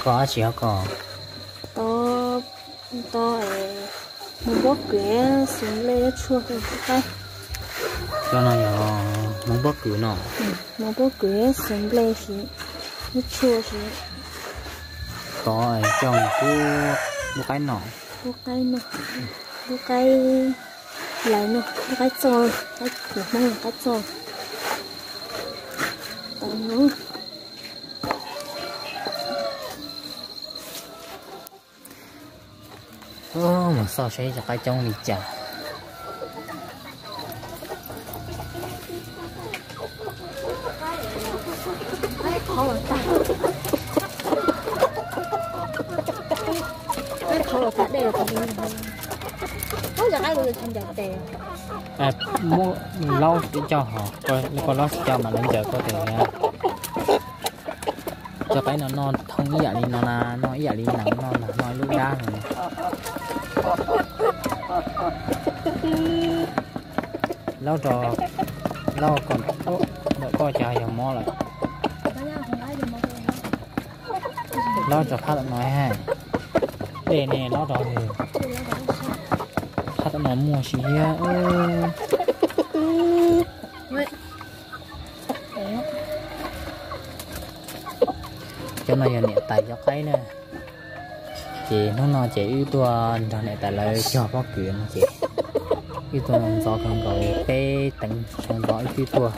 Koj dab tsi ho koj? Tau, tau, hmoob pob kws, xws nplej, tshuaj, pub qaib. Cov no yog hmoob pob kws no. Hmoob pob kws, xws nplej, tshuaj. Tau, coj mus pub, pub qaib no. Pub qaib no. Pub qaib lawv no, pub qaib txoj, qaib kws hmoob qaib txoj. Tau no. Mus xauj seb cov qaib coob li cas. Muab laub tib co hos, koj laub tsis co mas lawv ncaws koj tes na. Cov qaib no noj thoob ib yam li no na, noj ib yam li nees no, noj ib lub dab no. Laub rau, laub kom ntawm koj cas yog mob lawm. Laub rau phab tom no ha. Dej ne laub rau, phab tom no muaj siv thiab. Cov no yog niam tais cov qaib na. Ces hnub no ces wb tuaj nrog niam tais lawv cog pob kws no ces wb tuaj ntxov kawg nkaus li peb teev sawv ntxov wb twb tuaj,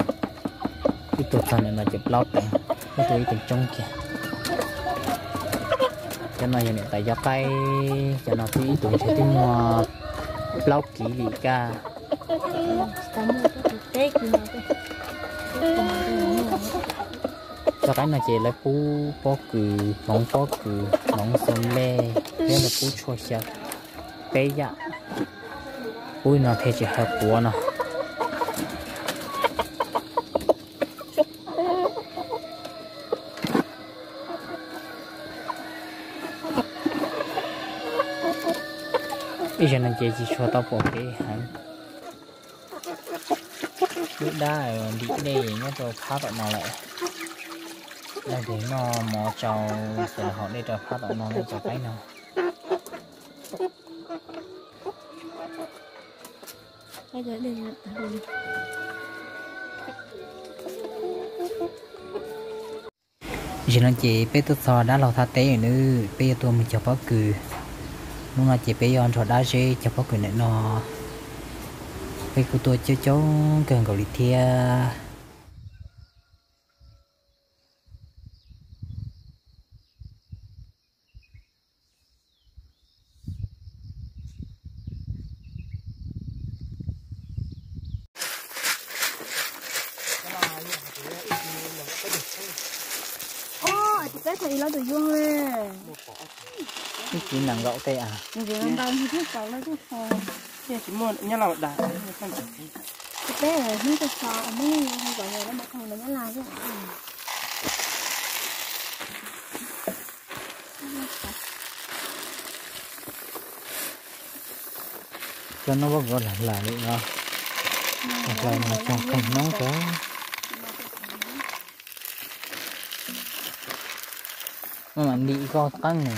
wb tuaj txog ntawm no ces plaub teev, wb tuaj ib teev tsoob kiag. Cov no yog niam tais cov qaib, cov no twb ib tug ntshe twb muaj plaub kiv li kaj. Cov qaib no ces lawv pub pob kws, hmoov pob kws, hmoov xws nplej, thiab lawv pub tshuaj xyaw peb yam. Pub no thiaj tsis haw quav no. Ib zaug no ces tsis tshua tau pom kev heev. Lub dab ntim dej nyob rau phab tom no lawm. Leej twg noj mov tsau ces los haus dej rau phab tom no na cov qaib no. Zaum no ces peb tuaj txog dab laug thaj teb lawm nawb, peb yuav tuaj mus cog pob kws. Hnub no ces peb yuav nrog dab zeb cog pob kws ntawm no. Peb kuj tuaj coob coob kawg nkaus li thiab. Ib kiv nees nkaum tej a. Cov no pob kws lam lam li os, lam lam mas cog qeeg noob kawg. Maj mam ntim koj qeeb ne.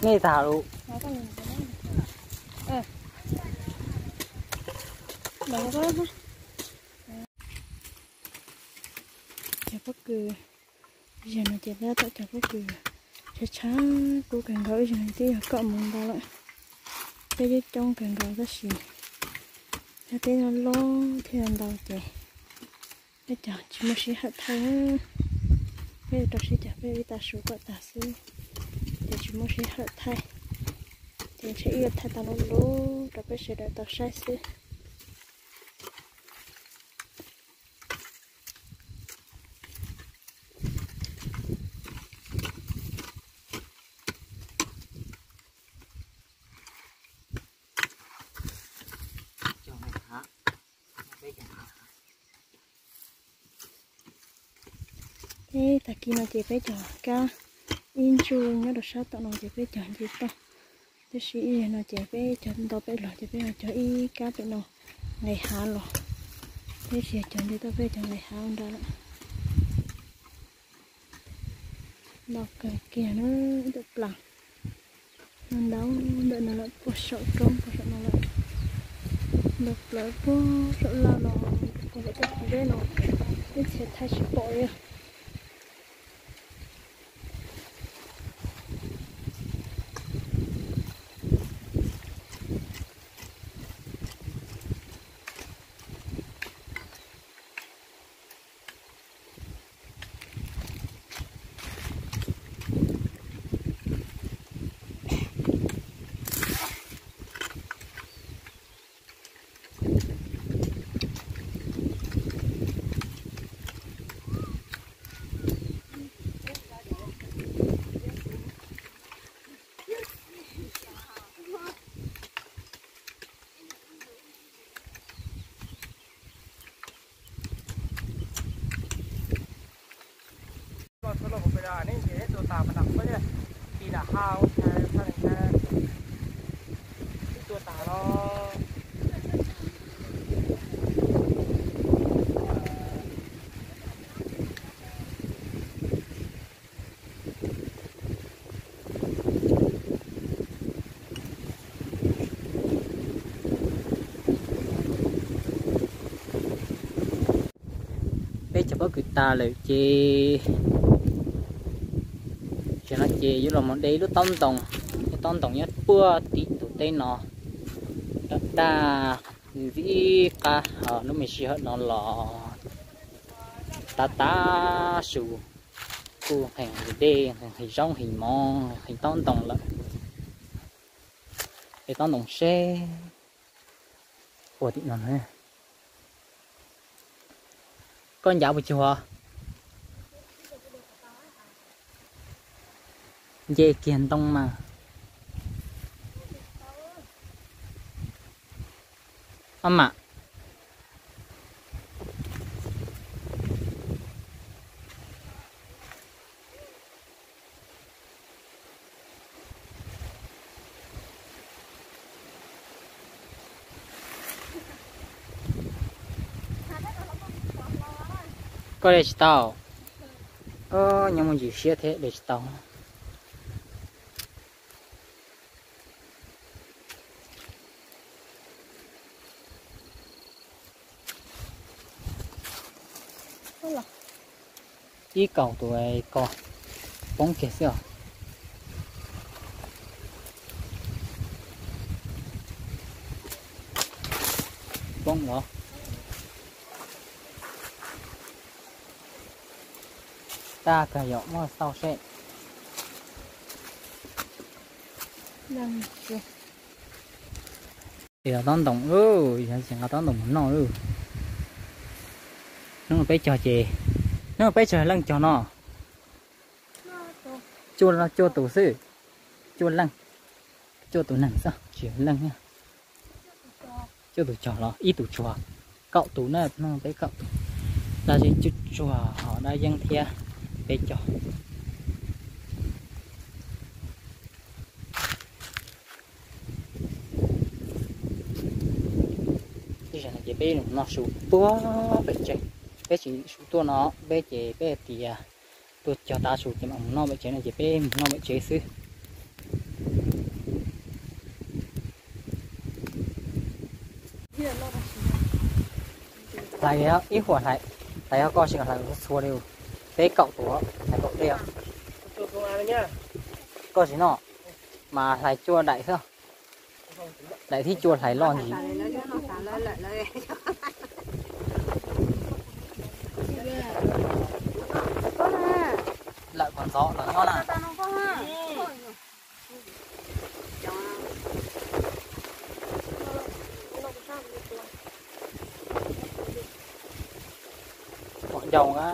Nej tag lus. Cov pob kws, zaum no ces peb tab tom cov pob kws tshav tshav kub kawg nkaus, ib zaug twb yog kom mus ntau lawm. Peb coob coob kawg nkaus tab sis cov teb no loj thiab ntau ces peb cov tsis muaj sij hawm thaij. Peb rau siab cog peb ib tag su kom tag xwb, ces tsis muaj sij hawm thaij. Ces ntshe ib yuav thaij tau lub lub rau peb sawv daws tau saib xwb. Peb tag kis no ces peb cog kab ib ntsuj nyob rau sab tom no ces peb cog nce toj. Tab sis ib yam no ces peb cog nto peb los ces peb cog ib kab pem no nqis hav los. Peb tsis cog nce toj, peb cog nqis hav ua nra lawm. Ntau kawg kiag na, ib ntawm plas. Ntau ntawm no lawm, puag saum roob puag saum no lawm. Ntau plaws puag saum laj no, puag saum toj zeb no, ib txhia thaij tsis pom li. Peb cog pob kws tas lawm ces, tam sim no ces yuav los mus de lub taub ntoos, lub taub ntoos nyob puag tim ntug teb no, daj daj ntxim qab, lub me sij hawm no los tav tav su, kuj nqhis dej, nqhis zaub, nqhis mov, nqhis taub ntoos lawm. Es taub ntoos seb puag tim no. Koj ncav puas cuag? Nce kiag ntoo mas. Ob mam. Koj de tsis tau. Nyob muaj ntsis siab thiab de tsis tau. Ib kaum tus ko poob kiag xwb os. Poob los. Tag kawg yom, muab xauj seb. Yog taub ntoos, yog tseem nqa taub ntoos mus noj lawm. Hnub no peb cog ces, hnub no peb cog leej cog no. Cuaj, cuaj tus xwb. Cuaj leej, cuaj tus neeg xwb tsis yog leej. Cuaj tus cog los ib tus tsuag, kaum tus na, hnub no peb kaum tus. Dab zeb cuaj tsuag ho dab yeeb thiab peb cog. Ib zaug no ces peb mus noj su puag pem tsev, peb tsis su tuaj no, peb ces peb tias tuaj cog tav su ces mam mus noj pem tsev no ces peb mus noj pem tsev xwb. Hlais ib huam hlais, hlais yog koj tsis kom hlais txhua txhua li, peb kaum tus hlais kaum teg. Koj tsis noj mas hlais cuaj daim xwb, daim thib cuaj hlais loj ntsis. Lawm kom ntxov los nyob na. Pom ncau na.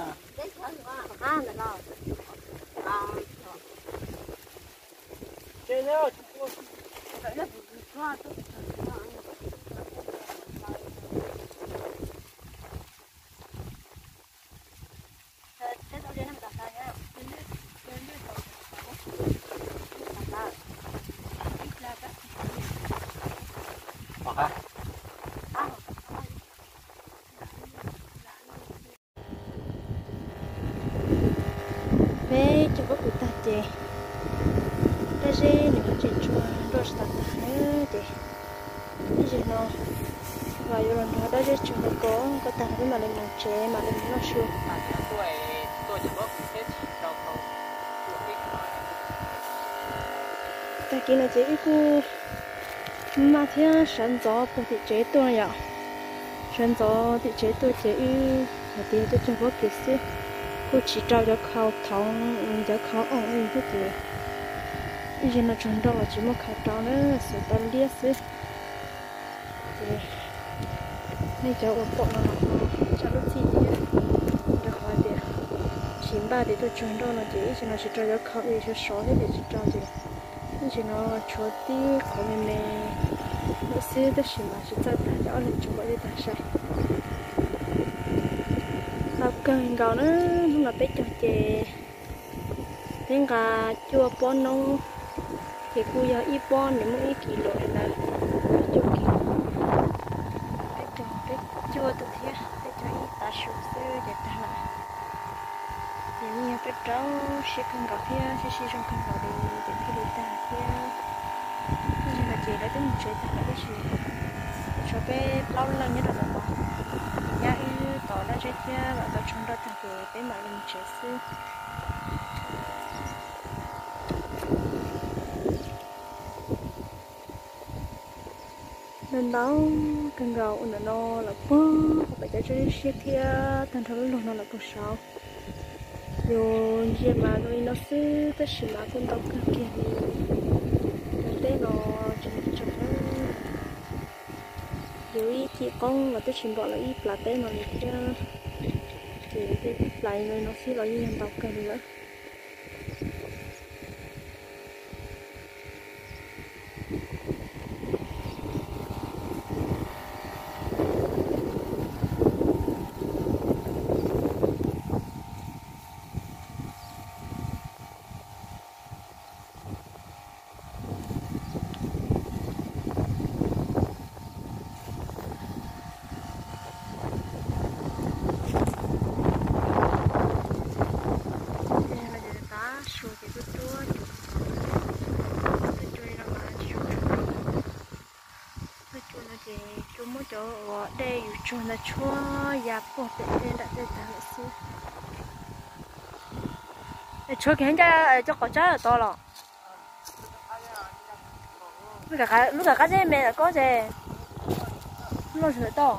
Peb cog pob kws tag ces dab zeb nws tseem tsuag nroj tsis tau tag na ces ib zaug no los yuav los nrog dab zeb tsuag ko, ko tag peb mam li mus tsev mam li mus noj su. Tag kis no ces wb kuj maj thiab sawv ntxov puag tim tsev tuaj yom. Sawv ntxov tim tsev tuaj ces wb hais tias tuaj cog pob kws xwb, kuj tsis rau cov khau thoov cov khau ooj li thiab ces ib zaug no tsuag nroj los tsis muaj khau rau na, xum tau liab xwb. Ces nej cov uas pom no los ho tsa lub txim thiab, rau qhov tias tsis npaj tias tuaj tsuag nroj no ces ib zaug no tsis rau cov khau li, sov sov thiab ces tsis rau ces ib zaug no tshuav tib qhov me me lawm xwb, tab sis mas tsis txawj tag ces ob leeg tsuag npaum li tag sai. Tau kawg nkaus na, hnub no peb cog ces peb nqa cuaj pob noob, ces kuj yog ib pob nws muaj ib kis lus li ntawd, cuaj kis. Peb cog peb cuaj tus thiab, peb cog ib tav su xwb ces tag lawm. Ces yeej yog peb rau siab kawg nkaus thiab siab sib zoo kawg nkaus li ces thiaj li tag thiab. Ib zaug no ces lawv twb mus tsev tag lawm tab sis tshuav peb plaub leej nyob rau ntawm no, nyab wb tos dab zeb thiab los tau tsuag nroj tag ces peb mam li mus tsev xwb. Ntau ntau kawg nkaus ua ntawm no lawm puag pem cov tsob siab thiab tag nrho lub log no lawm puag saud. Yus ntsia mas zoo li no xwb tab sis mas kuj ntau kawg kiag li. Cov teb no tseem tsawg na. Yus ib cim qoob los twb tsis npaum lawv ib plas teb no li thiab. Ces tej ib plas li no xwb los yeej yog ntau kawg li lawm. Tav su ces tuaj cuag, tuaj cuag li no mas tsis zoo tshuaj. Tuaj cuag no ces tuaj muab cov uas dej yus tsuag ntawd tshuab ya puag pem tej nram tej tag lawm xwb. Tshuav kiag ncaj cov qos tsab tom los. Lub kam qab zeb me lawm koj ces loj tsis ntawm toj.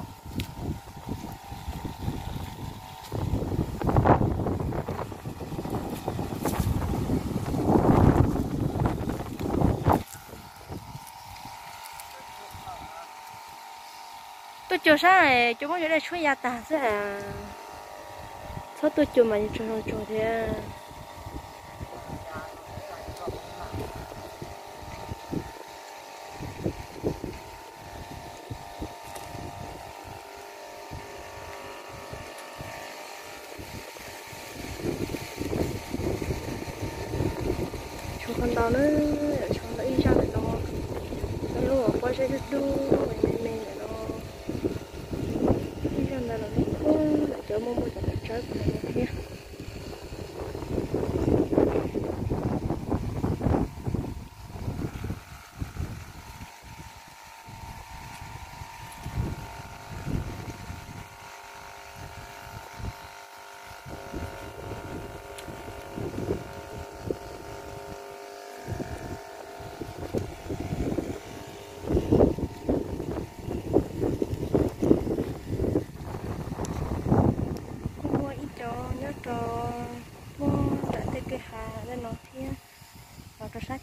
Tuaj cuag sab, cuag muab cov dej tshuab ya tag xwb. Txhob tuaj cuag mas yuav tsuag zoo tsuag thiab. Tshuav qhov ntau na, tshuav ntau ib zaj lawm no, lub pob zeb dub dub me me lawm no. Ib zaj ntawd los me kub lawm, cov muaj muaj cov tsawb tsawb no thiab.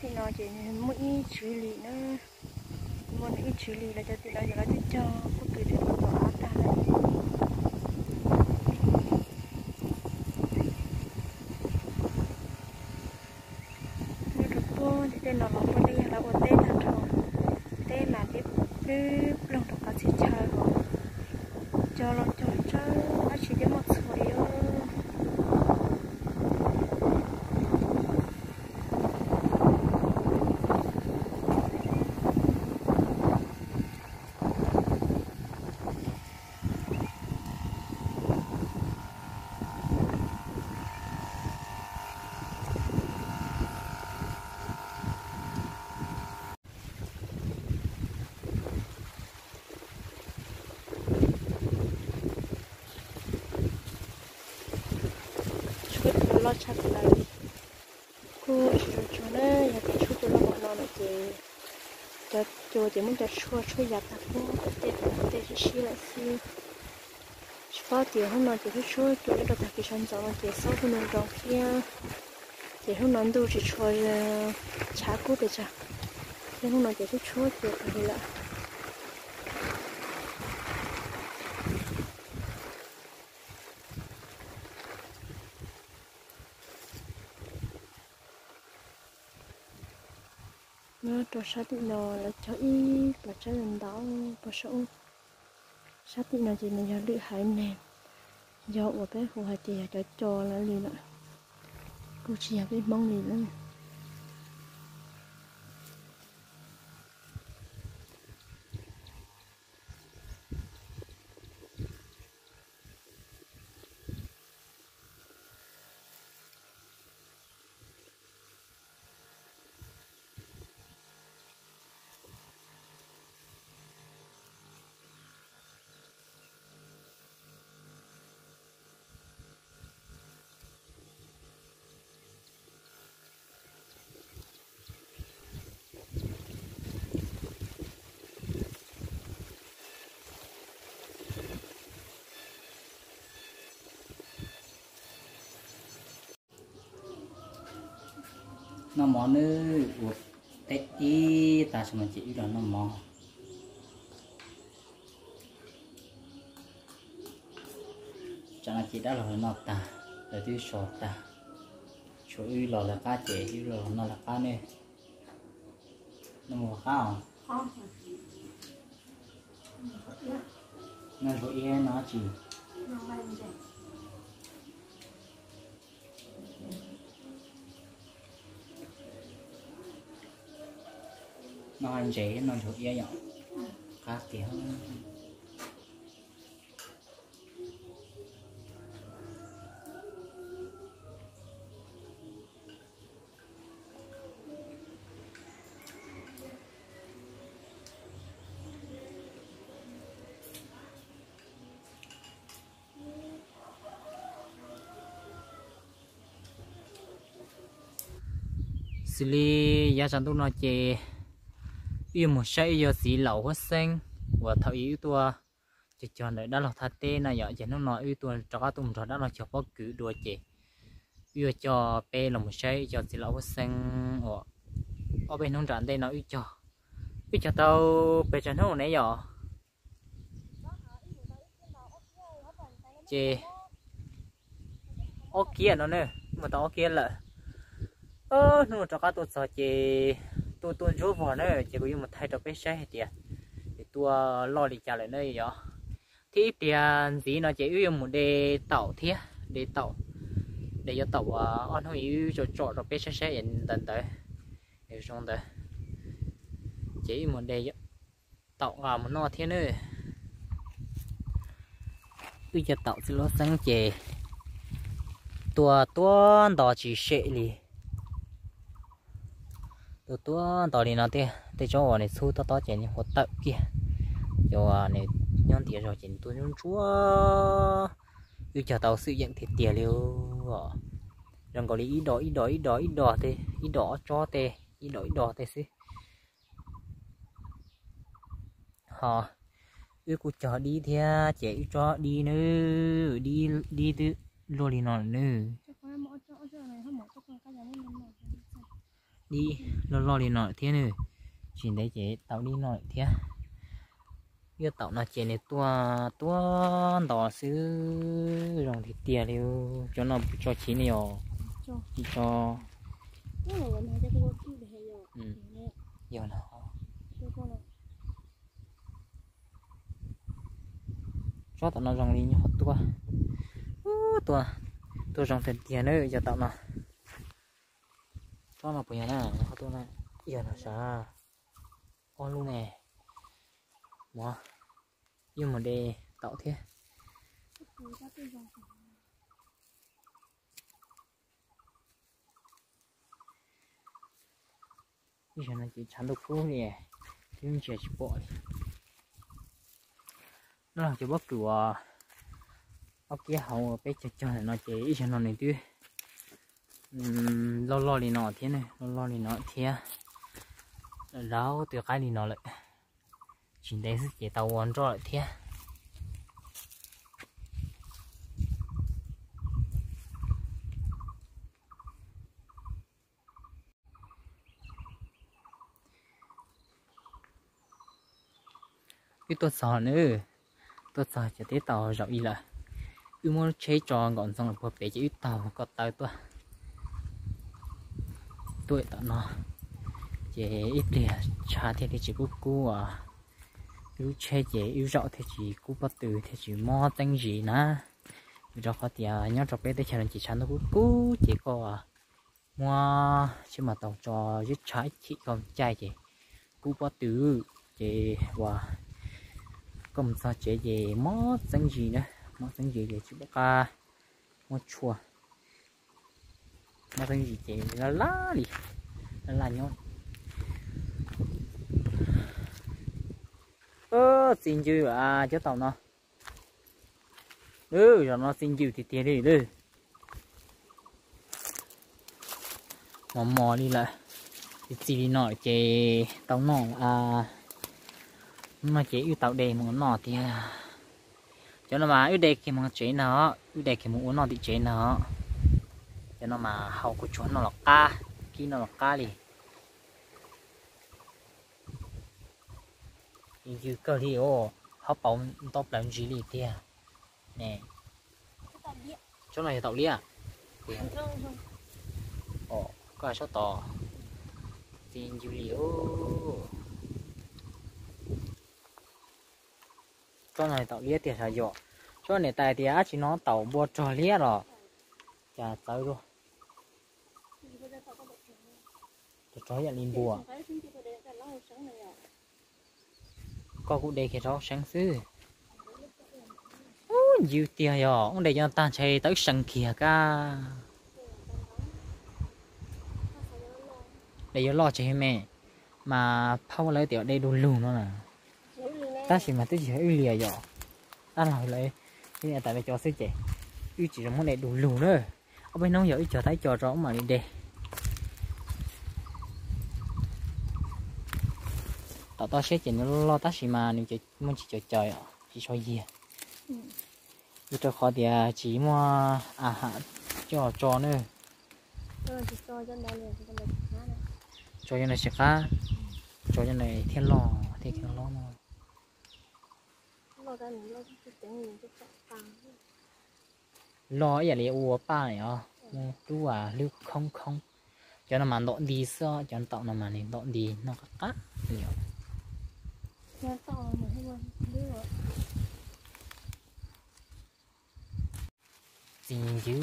Tim no ces nws muaj ib tswv li na, muaj ib tswv li lawv cov tim no yog lawv twb cog pob kws rau tom av tag lawm. Nyob rau puag tim tej no los puag tej yog lawv ua teb tag nrho, teb mas pib ploog ploog rau qhov txhia chaw os. Cog los cog tsawg dab tsi twb muaj txhua li os. Tshuab cua loj tshaj plaws li. Kuj tsis tshua tshua na, yog tias tshuab cua loj npaum no lawm ces cov cua ces muab cov tshuaj tshuab ya tag puag pem tej, tej sib sib lawm xwb. Tsis paub tias hnub no ces tshuab tshuab cua nyob rau tag kis sawv ntxov no ces xob kuj nroo nroo thiab. Ces hnub no ntuj tsis tshua tshav kub pes tsawg, thiab hnub no ces tshuab tshuab cua kawg li lawm. Nyob rau sab tim no lawv cog ib plag tsawb ntau pag saum. Sab tim no ces nws yog lwm haiv neeg, yog uas peb hu hais tias yog cov co lawv li lawm, kuj tsis yog peb Hmoob li lawm. Noj mov nawb, ua teb ib tag no ces wb los noj mov. Tsam no ces dab laug lawv noj tag, lawv twb so tag, tshuav wb los lawv qab ces wb los noj lawv qab ne. Noj mov qab os. Noj ntsuag iab no tsis. Noj ntses noj ntsuag iab yom, qab tiag. Xws li yav tsaus ntuj no ces wb yuav mus saib wb yawg txiv laus Huab Xeeb uas thaum ub wb tuaj cog cog ntawm dab laug thaj teb na yom, ces hnub no wb tuaj rov qab tuaj mus nrog dab laug cog pob kws dua ces wb yuav coj peb los mus saib wb cov txiv laus Huab Xeeb uas ob peb hnub nram ntej no wb cog, wb cog tau pes tsawg hnub ne yom. Ces ob kiab no ne, mus tau ob kiab lawm. Hnub rov qab tuaj txog ces tuaj tuaj ntsuab vog na, ces kuv yuav mus thaij rau peb saib hais tias es tuaj loj li cas lawm na yom. Thiab ib pliag ntxiv no ces wb yuav mus de taum thiab, de taum, de yuav taum uas ob hnub wb tsom tsom rau peb saib saib es ntawd ntawd, zoo ntawd ces wb mus de taum nqa mus noj thiab nawb. Wb cov taum txiv laus Huab Xeeb ces tua tuab nto tsis sem li. Tua tuab nto li no tiag, tej tsob uas nws txhub tob tob ces nws hu tawm kiag, cov uas nws nyob ntiav zog ces nws tuaj ntsuab ntsuab. Wb cog tau xwm yeem tiag tiag li os. Zoo nkaus li ib dos ib dos ib dos ib dos tej, ib dos ob tsob tej, ib dos ib dos tej xwb. Ho wb kuj cog dib thiab ces wb tsob dib nawb, dib twb luaj li no lawm nawb. Dib loj loj li no thiab nws, tsis ntev ces tau dib no lawm thiab. Yuav taum no ces nws tuaj tuaj ntos xwb, zoo tiag tiag li. Cov no tso chiv ne yom? Tsis tso. Yog no, tsob taum no zoo li nyob qhov tuaj, tuaj, tuaj zoo tiag tiag na cov taum no. Tsob no puas yog na, nyob qhov tuaj na, yog no sav, ob lub ne, mus, yeej mus de taum thiab. Ib zaug no ces tshav ntuj kub li, twb ntsia tsis pom li. No cov pob kws uas ob kiab hauv peb cog cog ntawm no ces ib zaug no nws twb loj loj li no thiab, loj loj li no thiab, laus twb qaib li no lawm. Tsis ntev xwb ces tau ua nroj lawm thiab. Wb tuaj txog na, tuaj txog cov teb tau zaum ib lawm. Wb muab tsheb tso nkaum ntxoov lawm puag pem ces wb taug ko taw tuaj, tuaj tom no. Ces ib pliag tshav thiaj li tsis kub kub, wb lub tsheb ces wb zaum thiaj tsis kub pob tw thiaj tsis mob txeeb zis na. Vim rau qhov tias nyob rau peb teb chaws no ces tshav ntuj kub kub ces koj muab tsheb mas taus tso zib tshav ib chim koj caij ces kub pob tw, ces uas koj mus txog tsev ces mob txeeb zis na, mob txeeb zis ces tsis pom qab muab tshuaj, mob txeeb zis ces laj laj li, laj laj nyob. Txi ncw cov taum no, zaum no txi ncw tiag tiag li lawm. Mos mos li lawm, txi txi li no ces tau noj. No ces wb tau de mus noj tiag. Cov no mas wb de kiag mus tsev na, wb de kiag mus ua noj tim tsev na. Cov no mas haus kuv tsuag noj los qab, kib noj los qab li. Ncw kawg li os, hauv paus nto plaws ntsis li tiag ne. Tsob no yog taum liab. Koj hais tsob tod, txi ncw li os. Tsob no taum liab tiag sav yom. Tsob niam tais tias dab tsi no taum npua rog liab los cas txawv dua. Rog rog ib yam li npua. Koj kuj de kiag rau hauv seev xwb. Ub, ncw tiag yog ub, de cov no tag ntshe tawb seev kiag kab. De yuav loj tseg me, mas phauj lawv tias de du lug no na. Tab sis mas twb tsis yog wb liam yom, dab laug lawv, wb niam tais lawv cov xwb ces wb tsis zoo muab de du lug na. Ob peb hnub yog wb cog tau ib co rau wb mam li de. Tom toj siab ces nws loj loj tab sis mas nws muaj tsis cov cos, tsis tshua yiag. Vim rau qhov tias tsis muaj a ham coj tso na. Tso cov no tsis qab, tso cov no thiaj loj thiaj khiav loj no. Loj ib yam li ua paj os, muaj lub hlwb khoob khoob. Cov no mas ntom nti xwb, cov taum no mas nws ntom nti noj qab qab li os. Txi ncw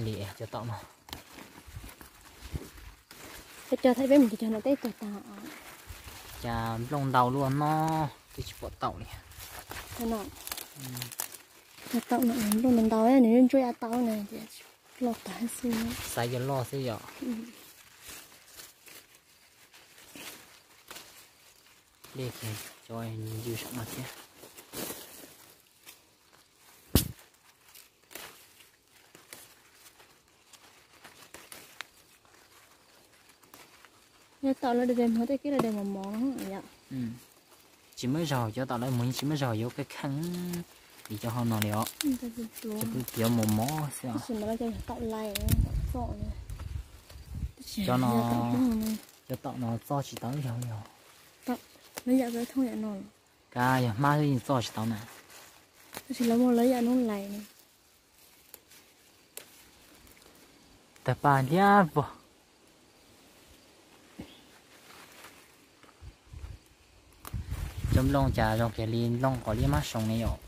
li cov taum no. Peb cog thaij peb mus cog no teb tag tag. Cas nplooj ntau luaj no, twb tsis pom taum li. Cov taum no nplooj ntau ntau, nws ntsuab yav tau na, loj tag xwb. Xav yuav loj xwb yom. Dej kiag cov ncw saum no thiab. Yog taum lawv de de mov tej kib lawv de mos mos no yom. Tsis muaj ib zaug cov taum lawv mus, tsis muaj ib zaug yuav kheej kheej li cov hauv no li os. Cov pw tiav mos mos xwb os. Tab sis mas lawv cov taum lais, taum txom li. Tab sis Cov no, cov tom no txoj tsis tau ib zaug li os. Lawv yam thooj yam no, kav yog hmab xwb yeej txoj tsis tau na. Tab sis lawv muaj lawv yam noob lais ne. Tawg paj liab vog. Cov nplooj cas zoo kiag li nplooj qos liab hmab soo ne yom.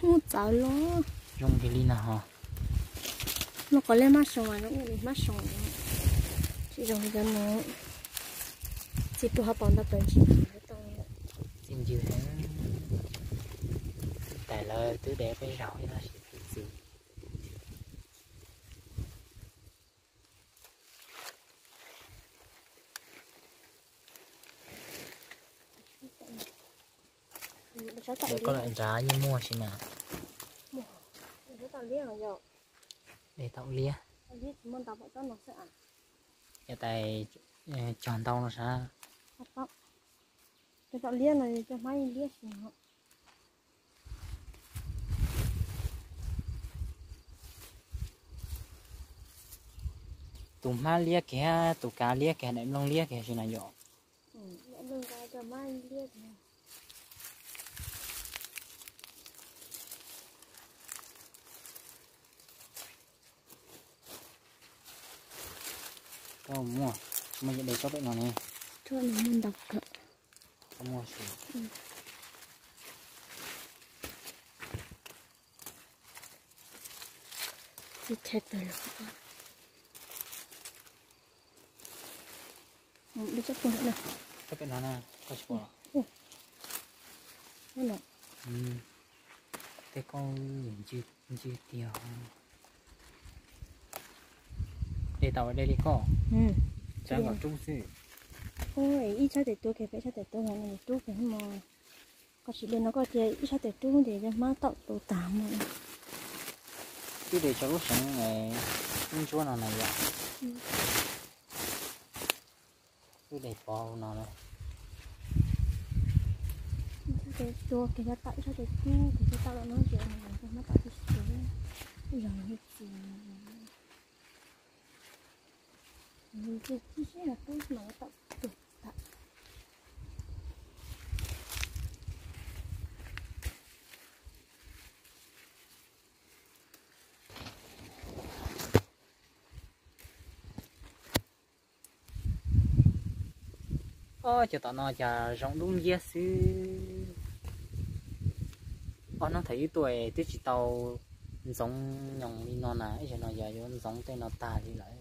Ub, txawv los zoo kiag li na ho. Nplooj qos liab hmab soo mas zoo li hmab soo, tsis zoo li cov no. Txiv tuag ho pom ntau tawv ntsis. Txi ncw heev. Tais lawv twb de peb zaug ib tab sis txi. Koj lawm nrad yeej muaj si na. De tau liab. Yog tais cog ntau no sav. Cov tom liab no cov hmab yeej liab si no. Tus hmab liab kiag, tus kav liab kiag, daim nplooj liab kiag si na yom. Koj muaj, muaj de tsob pem no ne. Tsob no muaj ntau kawg. Koj muaj si. Tsis tshais tawg los. Tsob pem no na, koj tsis pom los? Tej koj ncw tiag. De tau de li koj. Tsav kom rub xwb. Ib tshab tes tuav kiag peb tshab tes tuav no rub kiag mo. Koj tsis de no koj cia ib tshab tes rub ces cov hmab tau tu tag mo. Twb de tso lub seev ntsuab no na yom. Twb de pov no na. Ib tshab tes tuav kiag cov tau, ib tshab tes rub kiag cov tau los no ces cov hmab tau tu tsis tuav. Ib zaug no tsis Ob, cov tom no cas zoo dub nciab xwb. Ob hnub thaum ub tuaj twb tsis tau ntxoov nyoos li no na, ib zaug no yog yuav ntxoov tej no tag li lawm.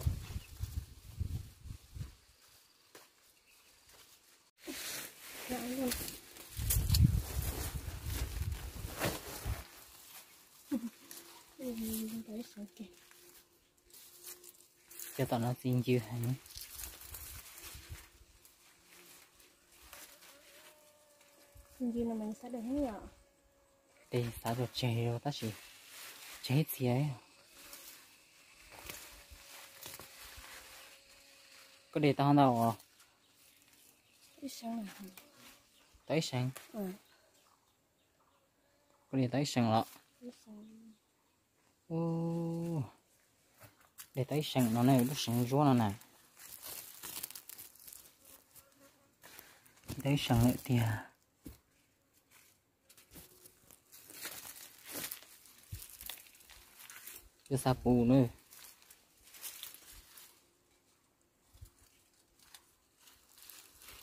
Cov tom no txi ncw heev. Tes xav rau tseg tab sis tseg ib txhia. Koj de tau ntau os? Tau ib seev. Koj de tau ib seev los? De tau ib seev no na, lub seev ntsuab no na. Tau ib seev lawm tiag. Yuav xav pum na.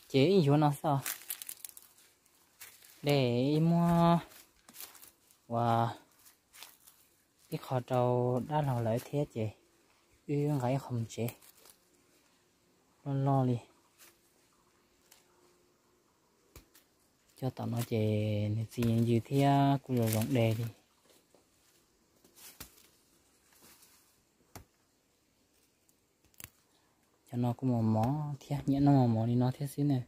Ces ib yuav no xwb. De ib muab ua ib qho rau dab laug lawv thiab ces wb nqa ib qho mus tsev. Loj loj li. Cov tom no ces nws txi ncw thiab kuj zoo zoo de li. Cov no kuj mos mos thiab, nyiam noj mos mos li no thiab xwb ne.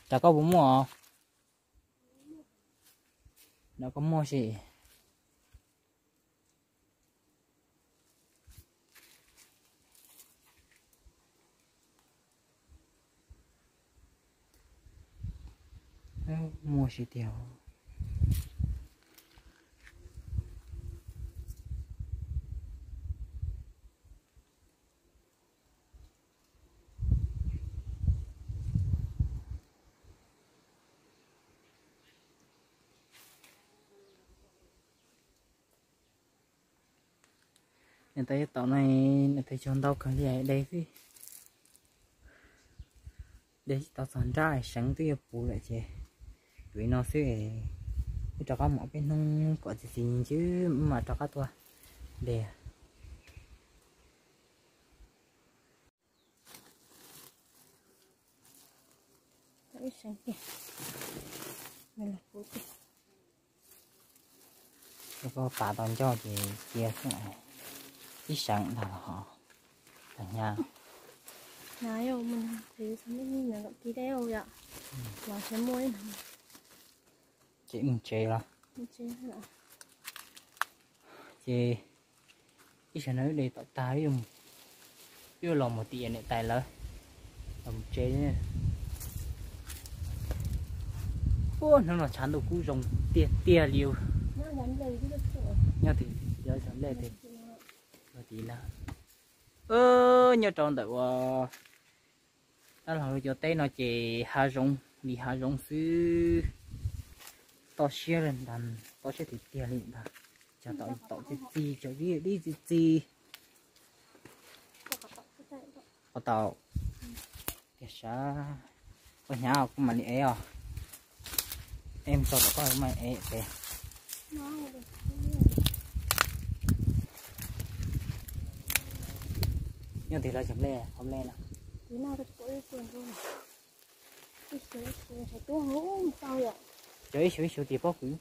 Cas koj puas muaj os? Nov koj muaj si. Muaj si tiag. Tau yuav tom no, nws twb cog ntau kawg li de xwb. De tsis tau txog nrab, seev twb yuav puv lawm ces yuav li no xwb. Wb rov qab mus ob peb hnub kom txi txiv ncw mam rov qab tuaj de. Koj pav tau ncauj ces cia xwb, ib seev ntag los ho tag hnyav. Ces mus tsev los? Ces ib sij no wb de tom tag, wb yuav los mus tim niam tais lawv, los mus tsev. Ua hnub no tshav ntuj kub zoo tiag tiag li. Nyob tim cov nplej tim na. Nyob rau ntawm uas dab laug cov teb no ces hav zoov li hav zoov xwb. Toj siab li ntag, toj siab tiag tiag li ntag. Cog tom txi txiv, cog dib dib txi txiv. Qhov tau tiag sab. Koj hnyav kuv mam li ev os. Ev mus txog tom koj mam ev pem. Nyob tim lawv cov nplej, qhov nplej no. Cov ib xyuv ib xyuv tim pob kws.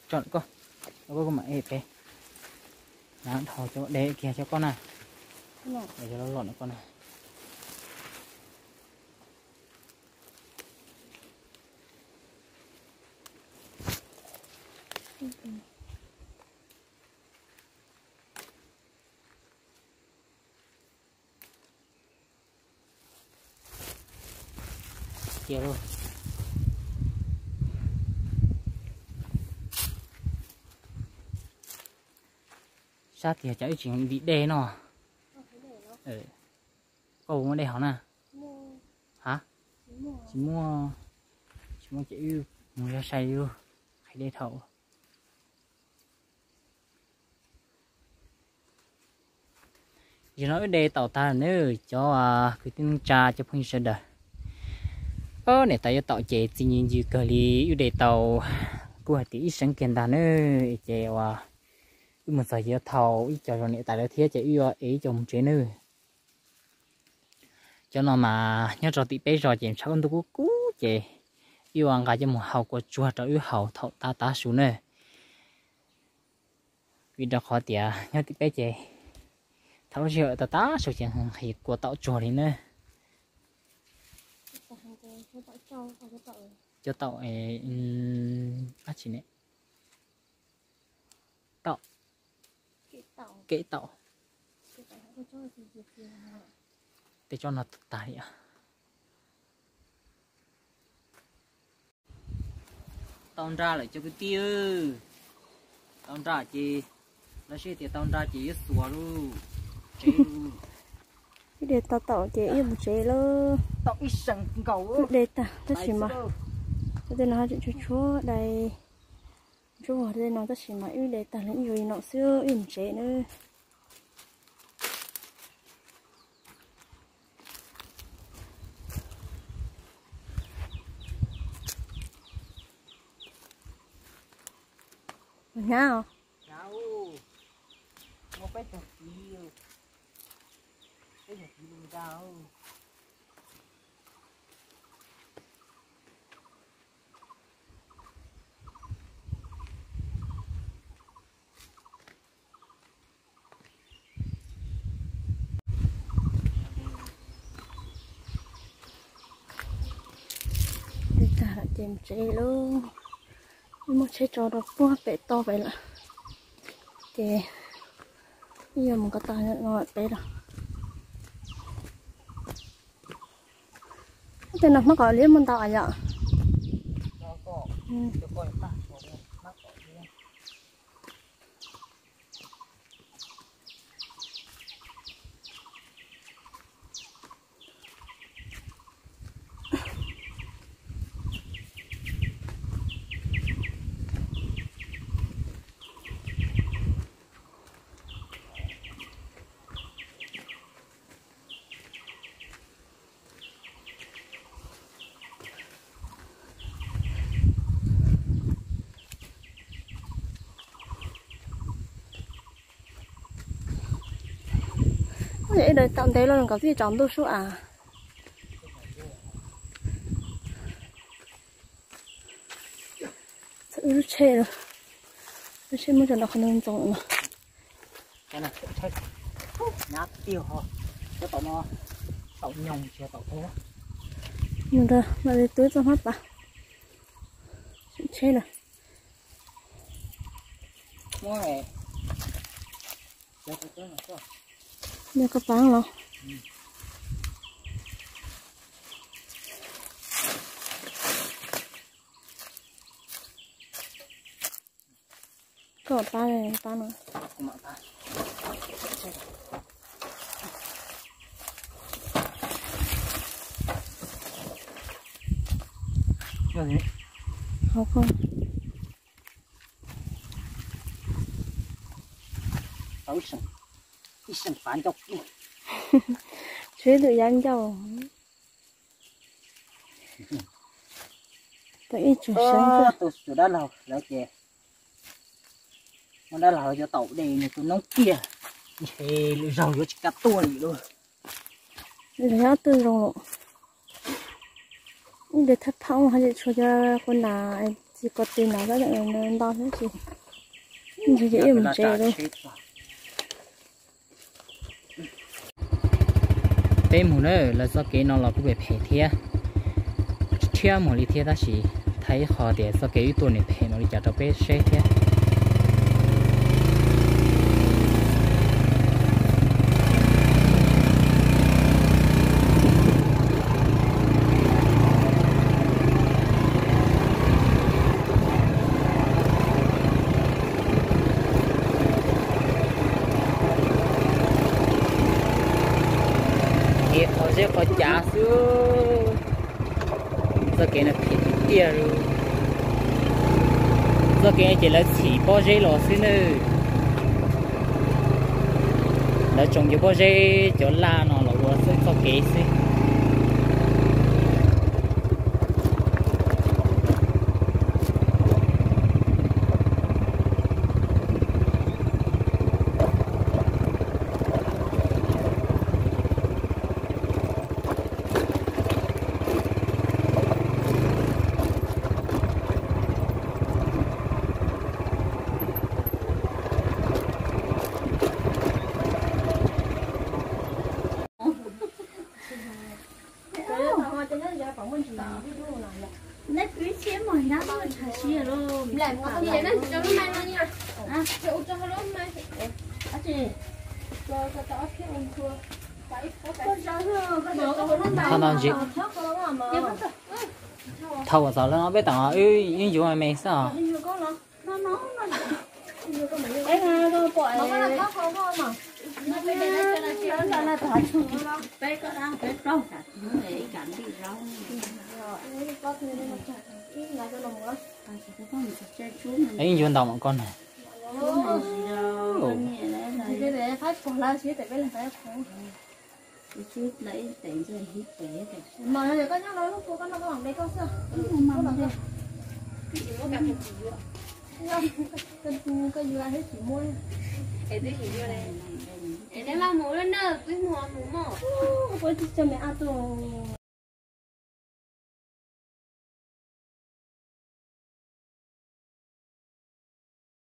Tso koj, koj mam ev pem. Nab dhau cov de kiag cov koj na. Cov loj loj no koj na. Cia lub. Sab tiag cas wb tsis vim dej no. Koj puas muaj dej hauv na? Ha? Tsis muaj. Tsis muaj ces wb mus yog sai lub qhais dej dhau. Zaum no wb de taum tag lawm nawb cov kwv tij neej tsa cov phooj ywg sawv daws. Niam tais yuav taum ces txi ncw ncw kawg li, wb de tau kuj hais tias ib seev kiag ntag nawb. Ces uas wb mus txog yuav thau ib co rau niam tais lawv thiab ces wb yuav ev ib co mus tsev nawb. Cov no mas nyob rau tim peb zos ces tshav ntuj kub kub ces wb yuav nqa coj mus hau kua tsuag rau wb haus thaum tav tav su nawb. Vim rau qhov tias nyob tim peb ces thaum lub sij hawm tav tav su ces nqhis kua taum tsuag li nawb. Cov taum dab tsi ne? Taum, kev taum. Tej tsob no tag li. Tau nra lawm cov kwv tij. Tau nra ces lawv sib tias tau nra ces yuav xuas lub tsev. Ib de tau taum ces ib mus tsev lawm. Tau ib seem nkaus de tag tab sis mas tej no tseem tshuav tshuav dai. Ntsuab vog tej no tab sis mas wb de tag li ib yuav li no xwb ib mus tsev nawb. Hnyav os. Muaj peb tug txiv, peb tug txiv lus nra. Tag lawm ces mus tsev lawm. Muab tsheb tso rau puag pem toj pem lawm. Ces ib yam mus ko taw no pem lawm. Tej no hmab kom liab muaj ntau yom. Ib daim tau ntev los nkawd thiaj tsaus ntuj sub av. Txog wb lub tsheb lawm. Lub tsheb muab cov nram qhov ntoo ntxoov no. Nyab tiag ho, cov tom no, tom nyoos tsis yog tom thoob. Mus ntag, mam li twb txoj hmab pas. Tseem tsheb lawm. Nyob koj pab los. Koj pab, pab no. Hauv koj. Tau ib seem, ib seem pav ncauj kiag. Tshuav ib tug yav ncauj. Tau ib tug seem. Tus dab laug lawv ces, muab dab laug lawv cov taum de nws tus noob kiag, ntshe lwm zaug yuav tsis kam tuaj li lawm. Lawv ob tug zoo lawm. Ib ntsis thaj phaj ua haj yam tshuav cov qus nas txiv ko tw nas tab tom nto thiab ces ib ntsis ces ib mus tsev lawm. Peb mus na, lawv txoj kev no los kuj phem phem thiab, rhiab mus li thiab tab sis thaij ib qho tias txoj kev wb tuaj nws phem npaum li cas rau peb saib thiab. Kev qhov zeb qhov cav xwb. Txoj kev no phem tiag tiag li. Txoj kev ces lawv txhim pob zeb los xwb nawb. Lawv tsoom cov pob zeb cov laj no los ua txoj kev xwb. Thaum no ntsis, thaum uas txog lawm no peb tam wb ib ncuv me xwb os. Ib ncuv ntaus mas koj na.